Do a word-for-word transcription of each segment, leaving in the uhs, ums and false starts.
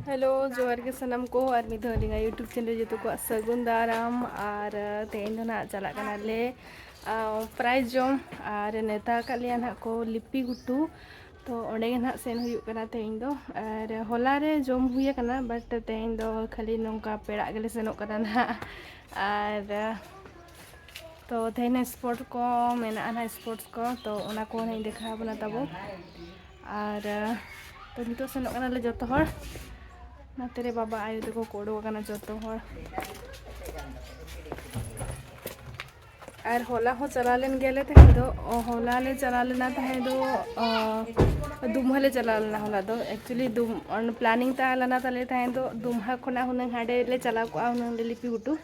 Hello, ᱡᱚᱦᱟᱨ ᱜᱮ ᱥᱟᱱᱟᱢ ᱠᱚ, ᱟᱨ ᱢᱤᱫ ᱫᱷᱟᱣ ᱟᱹᱞᱤᱧᱟᱜ YouTube ᱪᱮᱱᱮᱞ ᱡᱚᱛᱚ ᱠᱚᱣᱟᱜ ᱥᱟᱹᱜᱩᱱ ᱫᱟᱨᱟᱢ᱾ ᱟᱨ ᱛᱮᱦᱮᱧ ᱫᱚ ᱱᱟᱦᱟᱜ ᱪᱟᱞᱟᱜ ᱠᱟᱱᱟᱞᱮ ᱯᱨᱟᱭᱤᱡᱽ ᱡᱚᱢ, ᱟᱨ ᱱᱮᱣᱛᱟ ᱟᱠᱟᱫ ᱞᱮᱭᱟ ᱱᱟᱦᱟᱜ ᱠᱚ ᱞᱤᱯᱤ ᱜᱷᱩᱴᱩ᱾ ᱛᱚ ᱚᱸᱰᱮ ᱜᱮ ᱱᱟᱦᱟᱜ ᱥᱮᱱ ᱦᱩᱭᱩᱜ ᱠᱟᱱᱟ ᱛᱮᱦᱮᱧ ᱫᱚ᱾ ᱟᱨ ᱦᱚᱞᱟ ᱨᱮ ᱡᱚᱢ ᱦᱩᱭ ᱟᱠᱟᱱᱟ, but ᱛᱮᱦᱮᱧ ᱫᱚ ᱠᱷᱟᱹᱞᱤ ᱱᱚᱝᱠᱟ ᱯᱮᱲᱟᱜ ᱜᱮᱞᱮ ᱥᱮᱱᱚᱜ ᱠᱟᱱᱟ ᱱᱟᱦᱟᱜ᱾ ᱟᱨ ᱛᱚ ᱛᱮᱦᱮᱧ sports ᱠᱚ ᱢᱮᱱᱟᱜᱼᱟ ᱱᱟᱦᱟᱜ, sports ᱠᱚ, ᱛᱚ ᱚᱱᱟ ᱠᱚ ᱱᱟᱦᱟᱜ ᱤᱧ ᱫᱮᱠᱷᱟᱣ ᱟᱵᱚᱱᱟ ᱛᱟᱵᱚ᱾ ᱟᱨ ᱛᱚ ᱱᱤᱛᱚᱜ ᱥᱮᱱᱚᱜ ᱠᱟᱱᱟᱞᱮ ᱡᱚᱛᱚ ᱦᱚᱲ᱾ ᱱᱚᱛᱮ ᱨᱮ ᱵᱟᱵᱟ ᱟᱭᱳ ᱛᱟᱠᱚ ᱠᱚ ᱩᱰᱩᱠ ᱟᱠᱟᱱᱟ ᱡᱚᱛᱚ ᱦᱚᱲ᱾ ᱟᱨ ᱦᱚᱞᱟ ᱦᱚᱸ ᱪᱟᱞᱟᱣ ᱞᱮᱱ ᱜᱮᱭᱟᱞᱮ ᱛᱟᱦᱮᱸ ᱫᱚ᱾ ᱚ, ᱦᱚᱞᱟ ᱞᱮ ᱪᱟᱞᱟᱣ ᱞᱮᱱᱟ ᱛᱟᱦᱮᱸ ᱫᱚ, ᱚ, ᱫᱩᱢᱦᱟ ᱞᱮ ᱪᱟᱞᱟᱣ ᱞᱮᱱᱟ ᱦᱚᱞᱟ ᱫᱚ᱾ Actually ᱫᱩᱢ-, ᱚᱱ-, planning ᱛᱟᱦᱮᱸ ᱞᱮᱱᱟ ᱛᱟᱞᱮ ᱛᱟᱦᱮᱸ ᱫᱚ ᱫᱩᱢᱦᱟ ᱠᱷᱚᱱᱟᱜ ᱦᱩᱱᱟᱹᱝ ᱦᱟᱸᱰᱮ ᱞᱮ ᱪᱟᱞᱟᱣ ᱠᱚᱜᱼᱟ, ᱦᱩᱱᱟᱹᱝ ᱞᱮ ᱞᱤᱯᱤ ᱜᱷᱩᱴᱩ,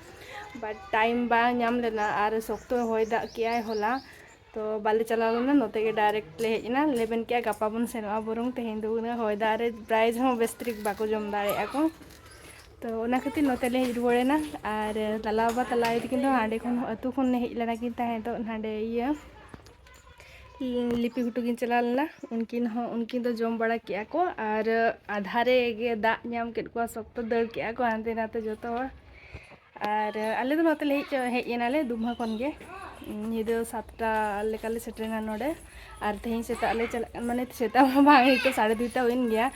but time ᱵᱟᱝ ᱧᱟᱢ ᱞᱮᱱᱟ᱾ ᱟᱨ ᱥᱚᱠᱛᱚ ᱦᱚᱭ ᱫᱟᱜ ᱠᱮᱜᱼᱟᱭ ᱦᱚᱞᱟ, ᱛᱚ ᱵᱟᱞᱮ ᱪᱟᱞᱟᱣ ᱞᱮᱱᱟ, ᱱᱚᱛᱮ ᱜᱮ direct ᱞᱮ ᱦᱮᱡ ᱮᱱᱟ᱾ ᱞᱮ ᱢᱮᱱ ᱠᱮᱜᱼᱟ ᱜᱟᱯᱟ ᱵᱚᱱ ᱥᱮᱱᱚᱜᱼᱟ, ᱵᱚᱨᱚᱝ ᱛᱮᱦᱮᱧ ᱫᱚ ᱩᱱᱟᱹᱜ ᱦᱚᱭ ᱫᱟᱜ ᱨᱮ ᱯᱨᱟᱭᱤᱡᱽ ᱦᱚᱸ ᱵᱮᱥ ᱴᱷᱤᱠ ᱵᱟᱠᱚ ᱡᱚᱢ ᱫᱟᱲᱮᱭᱟᱜᱼᱟ ᱠᱚ᱾ ᱛᱚ ᱚᱱᱟ ᱠᱷᱟᱹᱛᱤᱨ ᱱᱚᱛᱮ ᱞᱮ ᱦᱮᱡ ᱨᱩᱣᱟᱹᱲ ᱮᱱᱟ᱾ ᱟᱨ ᱛᱟᱞᱟ ᱵᱟᱵᱟ ᱛᱟᱞᱟ ᱟᱭᱳ ᱛᱟᱹᱠᱤᱱ ᱫᱚ ᱦᱟᱸᱰᱮ ᱠᱷᱚᱱ, ᱟᱹᱛᱩ ᱠᱷᱚᱱ ᱦᱮᱡ ᱞᱮᱱᱟ ᱠᱤᱱ ᱛᱟᱦᱮᱸ ᱫᱚ ᱱᱟᱸᱰᱮ ᱤᱭᱟᱹ ᱞᱤᱯᱤ ᱜᱷᱩᱴᱩ ᱠᱤᱱ ᱪᱟᱞᱟᱣ ᱞᱮᱱᱟ᱾ ᱩᱱᱠᱤᱱ ᱦᱚᱸ, ᱩᱱᱠᱤᱱ ᱫᱚ ᱡᱚᱢ ᱵᱟᱲᱟ ᱠᱮᱜᱼᱟ ᱠᱚ, ᱟᱨ ᱟᱫᱷᱟ ᱨᱮᱜᱮ ᱫᱟᱜ ᱧᱟᱢ ᱠᱮᱫ ᱠᱚᱣᱟ, ᱥᱚᱠᱛᱚ ᱫᱟᱹᱲ ᱠᱮᱜᱼᱟ ᱠᱚ ᱦᱟᱱᱛᱮ ᱱᱟᱛᱮ ᱡᱚᱛᱚ ᱦᱚᱲ᱾ ᱟᱨ ᱟᱞᱮ ᱫᱚ ᱱᱚᱛᱮ ᱞᱮ ᱦᱮᱡ, ᱦᱮᱡ ᱮᱱᱟᱞᱮ ᱫᱩᱢᱦᱟ ᱠᱷᱚᱱ ᱜᱮ᱾ ᱧᱤᱫᱟᱹ ᱥᱟᱛᱴᱟ ᱞᱮᱠᱟᱞᱮ ᱥᱮᱴᱮᱨᱮᱱᱟ ᱱᱚᱰᱮ᱾ ᱟᱨ ᱛᱮᱦᱮᱧ ᱥᱮᱛᱟᱜ ᱞᱮ ᱪᱟᱞᱟᱜ, ᱢᱟᱱᱮ ᱥᱮᱛᱟᱜ ᱢᱟ ᱵᱟᱝ, ᱱᱤᱛᱚᱜ ᱥᱟᱲᱮ ᱫᱩᱭᱴᱟ ᱦᱩᱭᱮᱱ ᱜᱮᱭᱟ᱾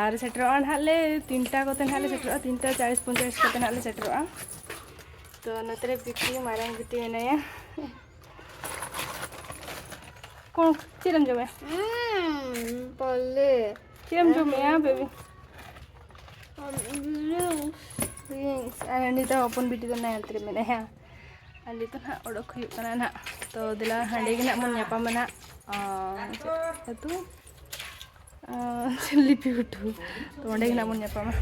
ᱟᱨ ᱥᱮᱴᱮᱨᱚᱜᱼᱟ ᱱᱟᱦᱟᱜ ᱞᱮ ᱛᱤᱱᱴᱟ ᱠᱚᱛᱮ ᱱᱟᱦᱟᱜ ᱞᱮ ᱥᱮᱴᱮᱨᱚᱜᱼᱟ, ᱛᱤᱱᱴᱟ ᱪᱟᱞᱤᱥ ᱯᱚᱧᱪᱟᱥ ᱠᱚᱛᱮ ᱱᱟᱦᱟᱜ ᱞᱮ ᱥᱮᱴᱮᱨᱚᱜᱼᱟ᱾ ᱛᱚ ᱱᱚᱛᱮ ᱨᱮ ᱵᱤᱴᱤ, ᱢᱟᱨᱟᱝ ᱵᱤᱴᱤ ᱢᱮᱱᱟᱭᱟ᱾ ᱠᱚ, ᱪᱮᱫ ᱮᱢ ᱡᱚᱢᱮᱜᱼᱟ? ᱦᱩᱸ, ᱯᱟᱞᱮ᱾ ᱪᱮᱫ ᱮᱢ ᱡᱚᱢᱮᱜᱼᱟ, ᱵᱮᱵᱤ? ᱦᱩᱸ, ᱰᱨᱤᱝᱠᱥ᱾ ᱰᱨᱤᱝᱠᱥ᱾ ᱟᱨ ᱩᱱᱤ ᱫᱚ ᱦᱚᱯᱚᱱ ᱵᱤᱴᱤ ᱫᱚ ᱱᱟᱭ ᱦᱟᱱᱛᱮ ᱨᱮ ᱢᱮᱱᱟᱭᱟ᱾ ᱟᱨ ᱱᱤᱛᱚᱜ ᱱᱟᱦᱟᱜ ᱚᱰᱚᱠ ᱦᱩᱭᱩᱜ ᱠᱟᱱᱟ ᱱᱟᱦᱟᱜ᱾ ᱛᱚ ᱫᱮᱞᱟ, ᱦᱟᱸᱰᱮ ᱜᱮ ᱱᱟᱦᱟᱜ ᱵᱚᱱ ᱧᱟᱯᱟᱢᱟ ᱱᱟᱦᱟᱜ᱾ ᱟᱸ, ᱪᱮᱫ ᱟᱹᱛᱩ? ᱟᱸ, ᱞᱤᱯᱤ ᱜᱷᱩᱴᱩ᱾ ᱛᱚ ᱚᱸᱰᱮ ᱜᱮ ᱱᱟᱦᱟᱜ ᱵᱚᱱ ᱧᱟᱯᱟᱢᱟ᱾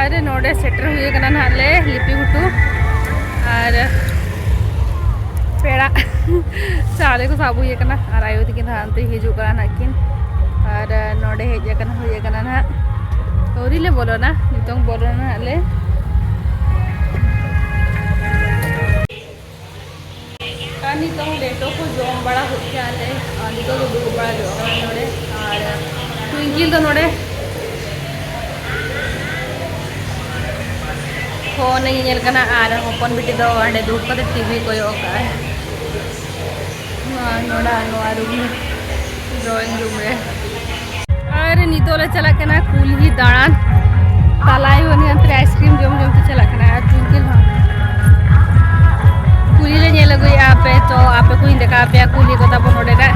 ᱟᱨ ᱱᱚᱰᱮ ᱥᱮᱴᱮᱨ ᱦᱩᱭ ᱟᱠᱟᱱᱟ ᱱᱟᱦᱟᱜ ᱞᱮ ᱞᱤᱯᱤ ᱜᱷᱩᱴᱩ᱾ ᱟᱨ ᱯᱮᱲᱟ ᱪᱟᱣᱞᱮ ᱠᱚ ᱥᱟᱵ ᱦᱩᱭ ᱟᱠᱟᱱᱟ᱾ ᱟᱨ ᱟᱭᱳ ᱛᱟᱹᱠᱤᱱ ᱫᱚ ᱦᱟᱱᱛᱮ ᱦᱤᱡᱩᱜ ᱠᱟᱱᱟ ᱱᱟᱦᱟᱜ ᱠᱤᱱ᱾ ᱟᱨ ᱱᱚᱰᱮ ᱦᱮᱡ ᱟᱠᱟᱱᱟ, ᱦᱩᱭ ᱟᱠᱟᱱᱟ ᱱᱟᱦᱟᱜ᱾ ᱟᱹᱣᱨᱤ ᱞᱮ ᱵᱚᱞᱚᱱᱟ, ᱱᱤᱛᱚᱝ ᱵᱚᱞᱚᱱᱟ ᱱᱟᱦᱟᱜ ᱞᱮ᱾ ᱟᱨ ᱱᱤᱛᱚᱝ ᱞᱮᱴᱚ ᱠᱚ ᱡᱚᱢ ᱵᱟᱲᱟ ᱦᱩᱭ ᱠᱮᱜᱼᱟ ᱞᱮ᱾ ᱟᱨ ᱱᱤᱛᱚᱝ ᱫᱚ ᱫᱩᱲᱩᱵ ᱵᱟᱲᱟ ᱧᱚᱜ ᱠᱟᱱᱟ ᱱᱚᱰᱮ᱾ ᱟᱨ ᱴᱩᱭᱤᱝᱠᱤᱞ ᱫᱚ ᱱᱚᱰᱮ ᱯᱷᱳᱱ ᱮ ᱧᱮᱧᱮᱞ ᱠᱟᱱᱟ ᱟᱨ ᱦᱚᱯᱚᱱ ᱵᱤᱴᱤ ᱫᱚ ᱦᱟᱸᱰᱮ ᱫᱩᱲᱩᱵ ᱠᱟᱛᱮ ᱴᱤᱵᱷᱤ ᱠᱚᱭᱚᱜ ᱟᱠᱟᱫᱼᱟᱭ᱾ ᱱᱚᱣᱟ ᱱᱚᱰᱟ ᱱᱚᱣᱟ ᱨᱩᱢ ᱨᱮ, ᱰᱨᱚᱭᱤᱝ ᱨᱩᱢ ᱨᱮ᱾ ᱟᱨ ᱱᱤᱛᱚᱜ ᱞᱮ ᱪᱟᱞᱟᱜ ᱠᱟᱱᱟ ᱠᱩᱞᱦᱤ ᱫᱟᱬᱟᱱ᱾ ᱛᱟᱞᱟᱭ ᱦᱚᱸ ᱱᱤᱭᱟᱹ ᱛᱮ ᱟᱭᱤᱥᱠᱨᱤᱢ ᱡᱚᱢ ᱡᱚᱢ ᱛᱮ ᱪᱟᱞᱟᱜ ᱠᱟᱱᱟ᱾ ᱟᱨ ᱴᱩᱝᱠᱤᱞ ᱦᱚᱸ ᱠᱩᱞᱦᱤ ᱞᱮ ᱧᱮᱞ ᱟᱹᱜᱩᱭᱮᱫᱼᱟ ᱟᱯᱮ, ᱛᱚ ᱟᱯᱮ ᱠᱚᱧ ᱫᱮᱠᱷᱟᱣ ᱟᱯᱮᱭᱟ ᱠᱩᱞᱦᱤ ᱠᱚ ᱛᱟᱵᱚᱱ ᱱᱚᱰᱮᱱᱟᱜ᱾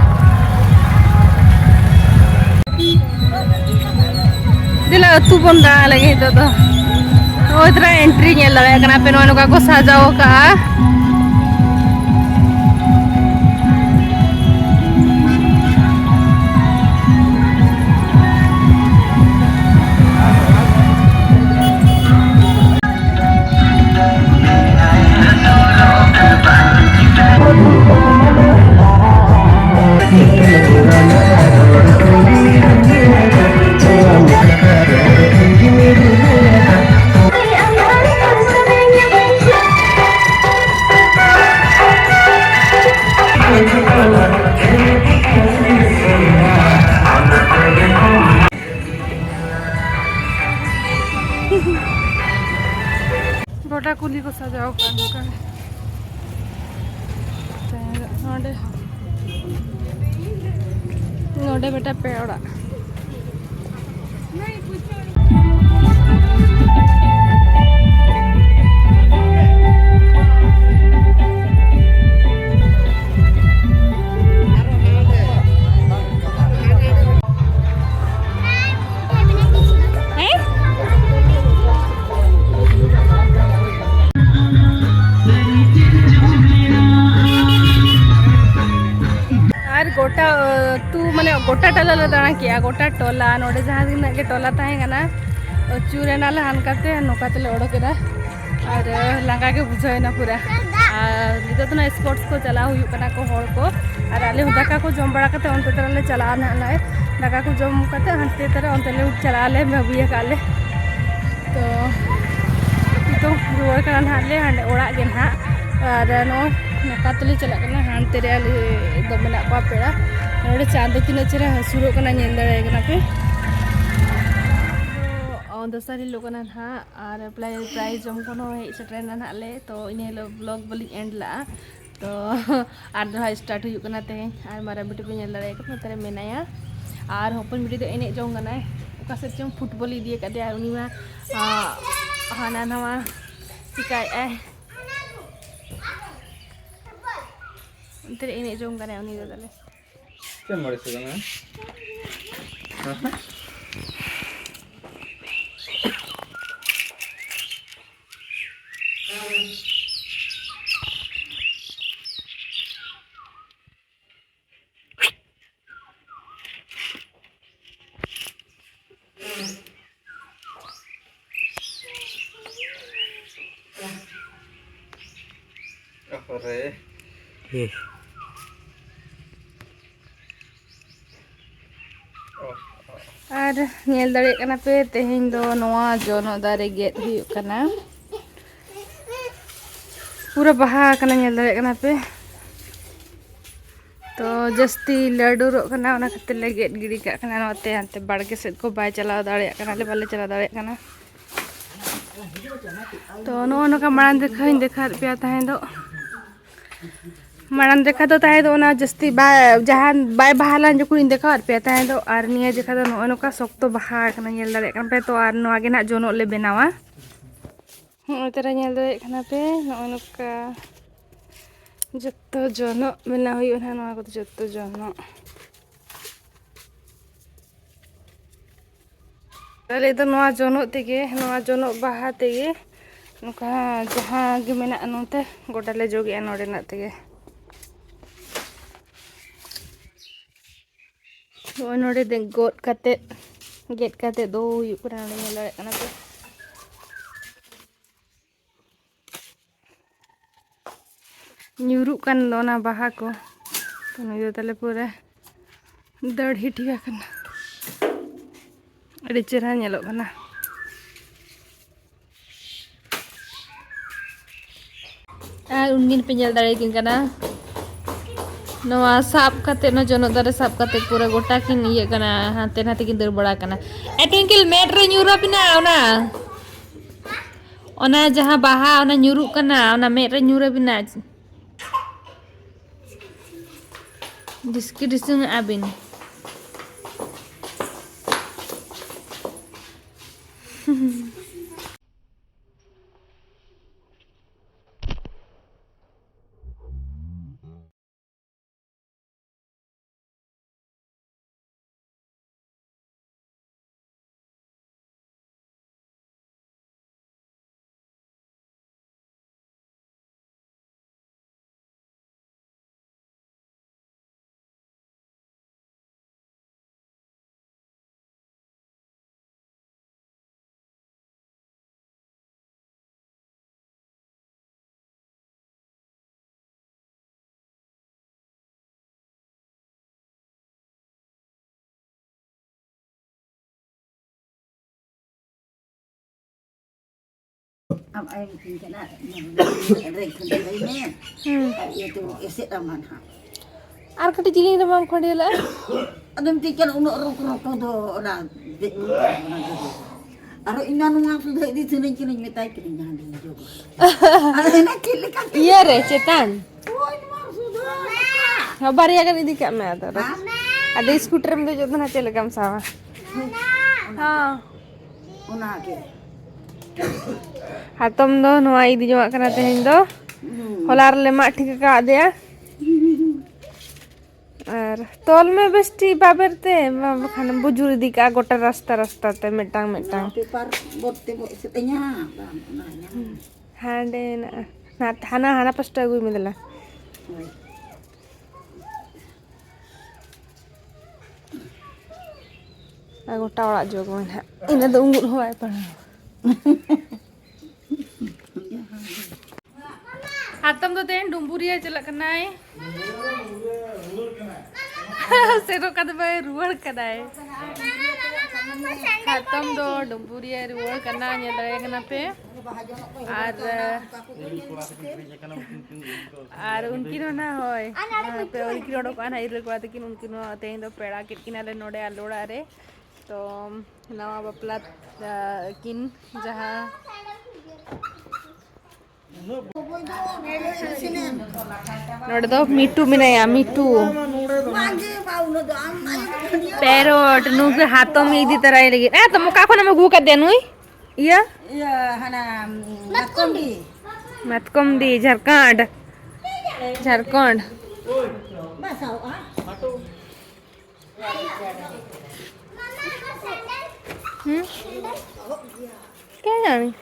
ᱫᱮᱞᱟ ᱟᱹᱛᱩ ᱵᱚᱱ ᱫᱟᱬᱟ ᱞᱮᱜᱮ ᱱᱤᱛᱚᱜ ᱫᱚ᱾ ᱱᱚᱜᱼᱚᱭ ᱛᱷᱚᱲᱟ ᱮᱱᱴᱨᱤ ᱧᱮᱞ ᱫᱟᱲᱮᱭᱟᱜ ᱠᱟᱱᱟ ᱯᱮ, ᱱᱚᱜᱼᱚᱭ ᱱᱚᱝᱠᱟ ᱠᱚ ᱥᱟᱡᱟᱣ ᱟᱠᱟᱜᱼᱟ᱾ ᱜᱚᱴᱟ ᱠᱩᱞᱦᱤ ᱠᱚ ᱥᱟᱡᱟᱣ ᱟᱠᱟᱫ ᱱᱚᱝᱠᱟ᱾ ᱱᱚᱰᱮ, ᱱᱚᱰᱮ ᱢᱤᱫᱴᱟᱝ ᱯᱮ ᱚᱲᱟᱜ᱾ ᱟᱨ ᱜᱚᱴᱟ ᱟᱹᱛᱩ, ᱢᱟᱱᱮ ᱜᱚᱴᱟ ᱴᱚᱞᱟ ᱞᱮ ᱫᱟᱬᱟ ᱠᱮᱜᱼᱟ, ᱜᱚᱴᱟ ᱴᱚᱞᱟ᱾ ᱱᱚᱰᱮ ᱡᱟᱦᱟᱸ ᱛᱤᱱᱟᱹᱜ ᱜᱮ ᱴᱚᱞᱟ ᱛᱟᱦᱮᱸ ᱠᱟᱱᱟ, ᱟᱹᱪᱩᱨ ᱮᱱᱟᱞᱮ ᱦᱟᱱᱠᱟᱛᱮ, ᱱᱚᱝᱠᱟ ᱛᱮᱞᱮ ᱚᱰᱚᱠ ᱮᱱᱟ᱾ ᱟᱨ ᱞᱟᱸᱜᱟ ᱜᱮ ᱵᱩᱡᱷᱟᱹᱣ ᱮᱱᱟ ᱯᱩᱨᱟ᱾ ᱟᱨ ᱱᱤᱛᱚᱜ ᱫᱚ ᱱᱟᱜ ᱥᱯᱳᱨᱴᱥ ᱠᱚ ᱪᱟᱞᱟᱣ ᱦᱩᱭᱩᱜ ᱠᱟᱱᱟ ᱠᱚ ᱦᱚᱲ ᱠᱚ, ᱟᱨ ᱟᱞᱮ ᱦᱚᱸ ᱫᱟᱠᱟ ᱠᱚ ᱡᱚᱢ ᱵᱟᱲᱟ ᱠᱟᱛᱮ ᱚᱱᱛᱮ ᱛᱟᱨᱟ ᱞᱮ ᱪᱟᱞᱟᱜᱼᱟ ᱱᱟᱜ᱾ ᱱᱚᱜᱼᱚᱭ ᱫᱟᱠᱟ ᱠᱚ ᱡᱚᱢ ᱠᱟᱛᱮ ᱦᱟᱱᱛᱮ ᱛᱟᱨᱟ ᱚᱱᱛᱮ ᱞᱮ ᱪᱟᱞᱟᱜ ᱟᱞᱮ, ᱵᱷᱟᱹᱵᱤ ᱟᱠᱟᱫ ᱞᱮ᱾ ᱛᱚ ᱱᱤᱛᱚᱜ ᱨᱩᱣᱟᱹᱲ ᱠᱟᱱᱟ ᱱᱟᱦᱟᱜ ᱞᱮ ᱦᱟᱸᱰᱮ ᱚᱲᱟᱜ ᱜᱮ ᱱᱟᱦᱟᱜ᱾ ᱟᱨ ᱱᱚᱜᱼᱚᱭ ᱱᱚᱝᱠᱟ ᱛᱮᱞᱮ ᱪᱟᱞᱟᱜ ᱠᱟᱱᱟ ᱦᱟᱱᱛᱮ ᱨᱮ, ᱟᱞᱮ ᱫᱚ ᱢᱮᱱᱟᱜ ᱠᱚᱣᱟ ᱯᱮᱲᱟ᱾ ᱱᱚᱰᱮ ᱪᱟᱸᱫᱚ ᱛᱤᱱᱟᱹᱜ ᱪᱮᱦᱨᱟ ᱦᱟᱹᱥᱩᱨᱚᱜ ᱠᱟᱱᱟ, ᱧᱮᱞ ᱫᱟᱲᱮᱭᱟᱭ ᱠᱟᱱᱟ ᱯᱮ᱾ ᱫᱚᱥᱟᱨ ᱦᱤᱞᱳᱜ ᱠᱟᱱᱟ ᱱᱟᱦᱟᱜ, ᱟᱨ ᱯᱨᱟᱭ ᱯᱨᱟᱭ ᱡᱚᱢ ᱠᱷᱚᱱ ᱦᱚᱸ ᱦᱮᱡ ᱥᱮᱴᱮᱨᱮᱱᱟ ᱱᱟᱦᱟᱜ ᱞᱮ, ᱛᱚ ᱤᱱᱟᱹ ᱦᱤᱞᱳᱜ ᱵᱞᱚᱜ ᱵᱟᱹᱞᱤᱧ ᱮᱱᱰ ᱞᱟᱜᱼᱟ᱾ ᱛᱚ ᱟᱨ ᱫᱚ ᱦᱟᱸᱜ ᱥᱴᱟᱨᱴ ᱦᱩᱭᱩᱜ ᱠᱟᱱᱟ ᱛᱮᱦᱮᱧ᱾ ᱟᱨ ᱢᱟᱨᱟᱝ ᱵᱤᱴᱤ ᱯᱮ ᱧᱮᱞ ᱫᱟᱲᱮᱭᱟᱜ ᱠᱟᱱᱟ, ᱱᱚᱛᱮ ᱨᱮ ᱢᱮᱱᱟᱭᱟ᱾ ᱟᱨ ᱦᱚᱯᱚᱱ ᱵᱤᱴᱤ ᱫᱚ ᱮᱱᱮᱡ ᱡᱚᱝ ᱠᱟᱱᱟᱭ, ᱚᱠᱟ ᱥᱮᱫ ᱪᱚᱝ ᱯᱷᱩᱴᱵᱚᱞ ᱤᱫᱤ ᱟᱠᱟᱫᱮᱭᱟ, ᱟᱨ ᱩᱱᱤ ᱢᱟ ᱟᱸ, ᱦᱟᱱᱟ ᱱᱟᱣᱟ ᱪᱤᱠᱟᱭᱮᱫᱼᱟᱭ᱾ ᱚᱱᱛᱮ ᱨᱮ ᱮᱱᱮᱡ ᱡᱚᱝ ᱠᱟᱱᱟᱭ ᱩᱱᱤ ᱫᱚ ᱛᱟᱞᱮ᱾ ᱪᱮᱫ ᱮᱢ ᱟᱹᱲᱤᱥ ᱠᱟᱱᱟ? ᱚᱦᱚᱨᱮ᱾ ᱟᱨ ᱧᱮᱞ ᱫᱟᱲᱮᱭᱟᱜ ᱠᱟᱱᱟ ᱯᱮ, ᱛᱮᱦᱮᱧ ᱫᱚ ᱱᱚᱣᱟ ᱡᱚᱱᱚᱜ ᱫᱟᱨᱮ ᱜᱮᱫ ᱦᱩᱭᱩᱜ ᱠᱟᱱᱟ᱾ ᱯᱩᱨᱟᱹ ᱵᱟᱦᱟ ᱟᱠᱟᱱᱟ, ᱧᱮᱞ ᱫᱟᱲᱮᱭᱟᱜ ᱠᱟᱱᱟ ᱯᱮ᱾ ᱛᱚ ᱡᱟᱹᱥᱛᱤ ᱞᱟᱹᱰᱩᱨᱚᱜ ᱠᱟᱱᱟ, ᱚᱱᱟ ᱠᱷᱟᱹᱛᱤᱨ ᱞᱮ ᱜᱮᱫ ᱜᱤᱰᱤ ᱠᱟᱜ ᱠᱟᱱᱟ᱾ ᱱᱚᱛᱮ ᱦᱟᱱᱛᱮ ᱵᱟᱲᱜᱮ ᱥᱮᱫ ᱠᱚ ᱵᱟᱭ ᱪᱟᱞᱟᱣ ᱫᱟᱲᱮᱭᱟᱜ ᱠᱟᱱᱟ, ᱟᱞᱮ ᱵᱟᱞᱮ ᱪᱟᱞᱟᱣ ᱫᱟᱲᱮᱭᱟᱜ ᱠᱟᱱᱟ᱾ ᱛᱚ ᱱᱚᱜᱼᱚ ᱱᱚᱝᱠᱟ ᱢᱟᱲᱟᱝ ᱫᱮᱠᱷᱟᱣ ᱤᱧ ᱫᱮᱠᱷᱟᱣᱟᱫ ᱯᱮᱭᱟ ᱛᱟᱦᱮᱸ ᱫᱚ᱾ ᱢᱟᱲᱟᱝ ᱡᱚᱠᱷᱟ ᱫᱚ ᱛᱟᱦᱮᱸ ᱫᱚ ᱚᱱᱟ ᱡᱟᱹᱥᱛᱤ ᱵᱟᱭ, ᱡᱟᱦᱟᱸ ᱵᱟᱭ ᱵᱟᱦᱟ ᱞᱮᱱ ᱡᱚᱠᱷᱚᱱᱤᱧ ᱫᱮᱠᱷᱟᱣᱟᱫ ᱯᱮᱭᱟ ᱛᱟᱦᱮᱸ ᱫᱚ, ᱟᱨ ᱱᱤᱭᱟᱹ ᱡᱚᱠᱷᱟ ᱫᱚ ᱱᱚᱜᱼᱚᱭ ᱱᱚᱝᱠᱟ ᱥᱚᱠᱛᱚ ᱵᱟᱦᱟ ᱟᱠᱟᱱᱟ, ᱧᱮᱞ ᱫᱟᱲᱮᱭᱟᱜ ᱠᱟᱱ ᱯᱮ᱾ ᱛᱚ ᱟᱨ ᱱᱚᱣᱟ ᱜᱮ ᱱᱟᱦᱟᱜ ᱡᱚᱱᱚᱜ ᱞᱮ ᱵᱮᱱᱟᱣᱟ᱾ ᱱᱚᱜᱼᱚᱭ ᱛᱟᱨᱟ ᱧᱮᱞ ᱫᱟᱲᱮᱭᱟᱜ ᱠᱟᱱᱟ ᱯᱮ, ᱱᱚᱜᱼᱚᱭ ᱱᱚᱝᱠᱟ ᱡᱚᱛᱚ ᱡᱚᱱᱚᱜ ᱵᱮᱱᱟᱣ ᱦᱩᱭᱩᱜᱼᱟ ᱱᱟᱦᱟᱜ, ᱱᱚᱣᱟ ᱠᱚᱫᱚ ᱡᱚᱛᱚ ᱡᱚᱱᱚᱜ᱾ ᱟᱞᱮ ᱫᱚ ᱱᱚᱣᱟ ᱡᱚᱱᱚᱜ ᱛᱮᱜᱮ, ᱱᱚᱣᱟ ᱡᱚᱱᱚᱜ ᱵᱟᱦᱟ ᱛᱮᱜᱮ ᱱᱚᱝᱠᱟ ᱡᱟᱦᱟᱸ ᱜᱮ ᱢᱮᱱᱟᱜᱼᱟ ᱱᱚᱛᱮ, ᱜᱚᱴᱟ ᱞᱮ ᱡᱚᱜᱮᱜᱼᱟ ᱱᱚᱰᱮᱱᱟᱜ ᱛᱮᱜᱮ᱾ ᱱᱚᱜᱼᱚᱭ ᱱᱚᱰᱮ ᱫᱮ-, ᱜᱚᱫ ᱠᱟᱛᱮᱫ, ᱜᱮᱫ ᱠᱟᱛᱮᱫ ᱫᱚᱦᱚ ᱦᱩᱭᱩᱜ ᱠᱟᱱᱟ, ᱱᱚᱰᱮ ᱧᱮᱞ ᱫᱟᱲᱮᱭᱟᱜ ᱠᱟᱱᱟ ᱯᱮ᱾ ᱧᱩᱨᱩᱜ ᱠᱟᱱ ᱫᱚ ᱚᱱᱟ ᱵᱟᱦᱟ ᱠᱚ᱾ ᱛᱚ ᱱᱩᱭ ᱫᱚ ᱛᱟᱞᱮ ᱯᱩᱨᱟᱹ ᱫᱟᱹᱲ ᱦᱤᱴᱤ ᱟᱠᱟᱱᱟ᱾ ᱟᱹᱰᱤ ᱪᱮᱦᱨᱟ ᱧᱮᱞᱚᱜ ᱠᱟᱱᱟ᱾ ᱟᱨ ᱩᱱᱠᱤᱱ ᱯᱮ ᱧᱮᱞ ᱫᱟᱲᱮᱭᱟᱠᱤᱱ ᱠᱟᱱᱟ᱾ ᱱᱚᱣᱟ ᱥᱟᱵ ᱠᱟᱛᱮ, ᱱᱚᱣᱟ ᱡᱚᱱᱚᱜ ᱫᱟᱨᱮ ᱥᱟᱵ ᱠᱟᱛᱮ ᱯᱩᱨᱟᱹ ᱜᱚᱴᱟ ᱠᱤᱱ ᱤᱭᱟᱹᱜ ᱠᱟᱱᱟ, ᱦᱟᱱᱛᱮ ᱱᱟᱛᱮ ᱠᱤᱱ ᱫᱟᱹᱲ ᱵᱟᱲᱟ ᱠᱟᱱᱟ᱾ ᱮ ᱴᱩᱭᱤᱝᱠᱤᱞ, ᱢᱮᱫ ᱨᱮ ᱧᱩᱨ ᱟᱵᱤᱱᱟ ᱚᱱᱟ, ᱚᱱᱟ ᱡᱟᱦᱟᱸ ᱵᱟᱦᱟ, ᱚᱱᱟ ᱧᱩᱨᱩᱜ ᱠᱟᱱᱟ, ᱚᱱᱟ ᱢᱮᱫ ᱨᱮ ᱧᱩᱨ ᱟᱵᱤᱱᱟ᱾ ᱰᱤᱥᱠᱤ ᱰᱤᱥᱩᱝ ᱟᱵᱤᱱ᱾ ᱟᱢ ᱟᱭᱳ ᱢᱤᱛᱟᱹᱧ ᱠᱟᱱᱟ, ᱨᱮ ᱠᱷᱟᱹᱞᱤ ᱞᱟᱹᱭ ᱢᱮ᱾ ᱦᱩᱸ᱾ ᱟᱨ ᱤᱭᱟᱹ ᱛᱚ ᱮᱥᱮᱫ ᱟᱢᱟ ᱱᱟᱦᱟᱜ᱾ ᱟᱨ ᱠᱟᱹᱴᱤᱡ ᱡᱤᱞᱤᱧ ᱨᱮ ᱵᱟᱢ ᱠᱷᱟᱹᱰᱭᱟᱹ ᱞᱟᱜᱼᱟ? ᱟᱫᱚ ᱢᱤᱛᱟᱹᱧ ᱠᱟᱱᱟ, ᱩᱱᱟᱹᱜ ᱨᱚᱠ ᱨᱚᱠ ᱫᱚ ᱚᱱᱟ ᱫᱮᱡ ᱚᱱᱟ ᱜᱟᱹᱰᱤ᱾ ᱟᱨᱚ ᱤᱧ ᱢᱟ ᱱᱚᱣᱟ ᱥᱩᱫᱷᱟᱹ ᱤᱫᱤ ᱥᱟᱱᱟᱧ ᱠᱟᱱᱟᱧ, ᱢᱮᱛᱟᱭ ᱠᱟᱹᱱᱟᱹᱧ ᱡᱟᱦᱟᱸ ᱜᱮᱧ ᱡᱚᱢᱟ᱾ ᱟᱫᱚ ᱚᱱᱟ ᱪᱮᱫ ᱞᱮᱠᱟ ᱤᱭᱟᱹ ᱨᱮ, ᱪᱮᱛᱟᱱ᱾ ᱦᱳᱭ, ᱱᱚᱣᱟ ᱥᱩᱫᱷᱟᱹ᱾ ᱦᱚᱸ, ᱵᱟᱨᱭᱟ ᱜᱟᱱ ᱤᱫᱤ ᱠᱟᱜ ᱢᱮ ᱟᱫᱚ᱾ ᱦᱮᱸ? ᱟᱫᱚ ᱥᱠᱩᱴᱟᱨ ᱨᱮᱢ ᱫᱮᱡᱚᱜ ᱫᱚ ᱱᱟᱜ ᱪᱮᱫ ᱞᱮᱠᱟᱢ ᱥᱟᱵᱟ? ᱦᱚᱸ᱾ ᱚᱱᱟᱜᱮ᱾ ᱦᱟᱛᱚᱢ ᱫᱚ ᱱᱚᱣᱟ ᱤᱫᱤ ᱡᱚᱝᱟᱜ ᱠᱟᱱᱟ ᱛᱮᱦᱮᱧ ᱫᱚ᱾ ᱦᱩᱸ᱾ ᱦᱚᱞᱟ ᱨᱮᱞᱮ ᱢᱟᱜ ᱴᱷᱤᱠ ᱟᱠᱟᱫᱮᱭᱟ᱾ ᱟᱨ ᱛᱚᱞ ᱢᱮ ᱵᱮᱥ ᱴᱷᱤᱠ ᱵᱟᱵᱮᱨ ᱛᱮ, ᱢᱟ ᱵᱟᱠᱷᱟᱱ ᱵᱩᱡᱩᱨ ᱤᱫᱤ ᱠᱟᱜᱼᱟ ᱜᱚᱴᱟ ᱨᱟᱥᱛᱟ ᱨᱟᱥᱛᱟ ᱛᱮ ᱢᱤᱫᱴᱟᱝ ᱢᱤᱫᱴᱟᱝ᱾ ᱚᱱᱟ ᱯᱮᱯᱟᱨ ᱵᱳᱨᱰ ᱛᱮ ᱵᱚ ᱮᱥᱮᱫ ᱟᱹᱧᱟ, ᱵᱟᱝ, ᱚᱱᱟ ᱧᱟᱢ᱾ ᱦᱟᱸᱰᱮ ᱦᱮᱱᱟᱜᱼᱟ᱾ ᱱᱟ-, ᱦᱟᱱᱟ, ᱦᱟᱱᱟ ᱯᱟᱥᱴᱟ ᱟᱹᱜᱩᱭ ᱢᱮ ᱫᱮᱞᱟ᱾ ᱦᱳᱭ᱾ ᱟᱨ ᱜᱚᱴᱟ ᱚᱲᱟᱜ ᱡᱚᱜᱽ ᱢᱮ ᱱᱟᱦᱟᱜ᱾ ᱤᱱᱟᱹ ᱫᱚ ᱩᱸᱜᱩᱫ ᱦᱚᱸ ᱵᱟᱭ ᱯᱟᱲᱟᱣᱟ᱾ ᱦᱟᱛᱚᱢ ᱫᱚ ᱛᱮᱦᱮᱧ ᱰᱩᱢᱵᱩᱨᱤᱭᱟᱹ ᱪᱟᱞᱟᱜ ᱠᱟᱱᱟᱭ᱾ ᱥᱮᱱᱚᱜ ᱠᱟᱱ ᱫᱚ ᱵᱟᱭ ᱨᱩᱣᱟᱹᱲ ᱠᱟᱱᱟᱭ᱾ ᱦᱟᱛᱚᱢ ᱫᱚ ᱰᱩᱢᱵᱩᱨᱤᱭᱟᱹ ᱨᱩᱣᱟᱹᱲ ᱠᱟᱱᱟ, ᱧᱮᱞ ᱫᱟᱲᱮᱭᱟᱭ ᱠᱟᱱᱟ ᱯᱮ᱾ ᱟᱨ ᱟᱨ ᱩᱱᱠᱤᱱ ᱦᱚᱸ ᱱᱟᱜ, ᱦᱳᱭ, ᱯᱮ ᱩᱱᱠᱤᱱ ᱚᱰᱚᱠᱚᱜᱼᱟ ᱱᱟᱜ, ᱤᱨᱟᱹᱞ ᱠᱚᱲᱟ ᱛᱟᱹᱠᱤᱱ, ᱩᱱᱠᱤᱱ ᱦᱚᱸ ᱛᱮᱦᱮᱧ ᱫᱚ ᱯᱮᱲᱟ ᱠᱮᱫ ᱠᱤᱱᱟᱞᱮ ᱱᱚᱰᱮ ᱟᱞᱮ ᱚᱲᱟᱜ ᱨᱮ᱾ ᱛᱚ ᱱᱟᱣᱟ ᱵᱟᱯᱞᱟ, ᱟ, ᱠᱤᱱ ᱡᱟᱦᱟᱸ ᱱᱚᱰᱮ ᱫᱚ ᱢᱤᱴᱩ ᱢᱮᱱᱟᱭᱟ, ᱢᱤᱴᱩ᱾ ᱯᱮᱨᱚᱴ, ᱱᱩᱭ ᱫᱚ ᱦᱟᱛᱚᱢ ᱤᱫᱤ ᱛᱚᱨᱟᱭ ᱞᱟᱹᱜᱤᱫ᱾ ᱮ, ᱛᱚ ᱚᱠᱟ ᱠᱷᱚᱱᱮᱢ ᱟᱹᱜᱩ ᱠᱟᱫᱮᱭᱟ ᱱᱩᱭ? ᱤᱭᱟᱹ? ᱤᱭᱟᱹ, ᱦᱟᱱᱟ, ᱢᱟᱛᱠᱚᱢᱰᱤ᱾ ᱢᱟᱛᱠᱚᱢᱰᱤ, ᱡᱷᱟᱲᱠᱷᱚᱸᱰ᱾ ᱡᱷᱟᱲᱠᱷᱚᱸᱰ᱾ ᱵᱟᱥᱟᱣᱜᱼᱟ᱾ ᱦᱩᱸ? ᱠᱮ ᱡᱟᱱᱤ?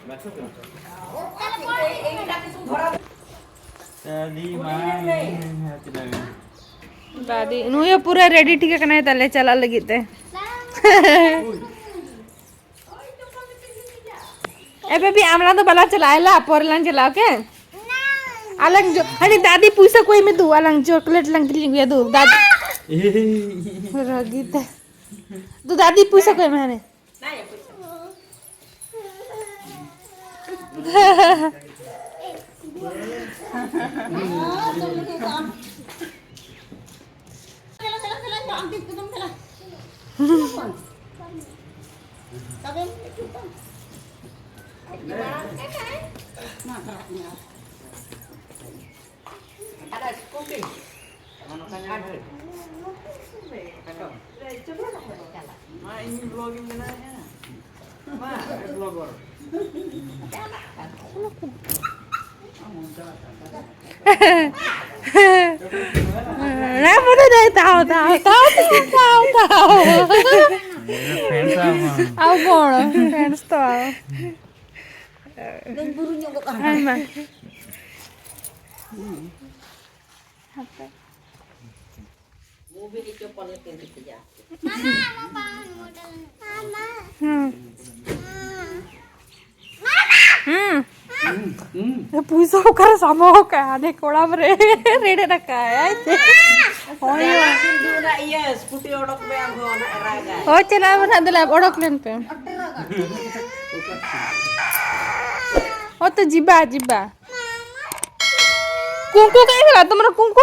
ᱫᱟᱫᱤ, ᱱᱩᱭ ᱦᱚᱸ ᱯᱩᱨᱟᱹ ᱨᱮᱰᱤ ᱴᱷᱤᱠ ᱟᱠᱟᱱᱟᱭ ᱛᱟᱦᱞᱮ ᱪᱟᱞᱟᱜ ᱞᱟᱹᱜᱤᱫ ᱛᱮ᱾ ᱮ ᱵᱮᱵᱤ, ᱟᱢ ᱞᱟᱝ ᱫᱚ ᱵᱟᱞᱟᱝ ᱪᱟᱞᱟᱜᱼᱟ, ᱮᱞᱟ, ᱯᱚᱨᱮ ᱞᱟᱝ ᱪᱟᱞᱟᱜᱼᱟ, ᱳᱠᱮ? ᱟᱞᱟᱝ ᱡᱚ-, ᱟᱨᱮ ᱫᱟᱫᱤ, ᱯᱩᱭᱥᱟᱹ ᱠᱚᱭ ᱢᱮ ᱫᱩ, ᱟᱞᱟᱝ ᱪᱚᱠᱞᱮᱴ ᱞᱟᱝ ᱠᱤᱨᱤᱧ ᱟᱹᱜᱩᱭᱟ ᱫᱩ, ᱫᱟᱫᱤ᱾ ᱨᱟᱹᱜᱤ ᱛᱮ᱾ ᱫᱩ ᱫᱟᱫᱤ, ᱯᱩᱭᱥᱟᱹ ᱠᱚᱭ ᱢᱮ ᱦᱟᱱᱮ᱾ ᱛᱟᱣ, ᱛᱟᱣ, ᱛᱟᱣ, ᱛᱟᱣ, ᱛᱟᱣ᱾ ᱯᱷᱮᱱᱥ ᱟᱢ᱾ ᱟᱵᱚ ᱯᱷᱮᱱᱥ ᱛᱚ᱾ ᱟᱭᱢᱟ᱾ ᱦᱟᱯᱮ᱾ ᱦᱩᱸ᱾ ᱦᱩᱸ᱾ ᱯᱩᱭᱥᱟᱹ ᱚᱠᱟᱨᱮ ᱥᱟᱢᱵᱟᱣ ᱠᱟᱜᱼᱟ? ᱦᱟᱱᱮ ᱠᱚᱲᱟᱢ ᱨᱮ ᱨᱮᱰᱮᱫ ᱟᱠᱟᱫ ᱟᱭ᱾ ᱦᱳᱭ᱾ ᱤᱭᱟᱹ, ᱥᱠᱩᱴᱤ ᱚᱰᱚᱠ ᱢᱮ ᱟᱢ ᱦᱚᱸ, ᱚᱱᱟ ᱮᱨᱟᱜᱟᱭ᱾ ᱦᱳᱭ, ᱪᱟᱞᱟᱣ ᱢᱮ ᱱᱟᱦᱟᱜ, ᱫᱮᱞᱟ, ᱚᱰᱚᱠ ᱞᱮᱱ ᱯᱮ᱾ ମତେ ଯିବା, ଯିବା। କୁଙ୍କୁ କାହିଁ ହେଲା ତମର? କୁଙ୍କୁ,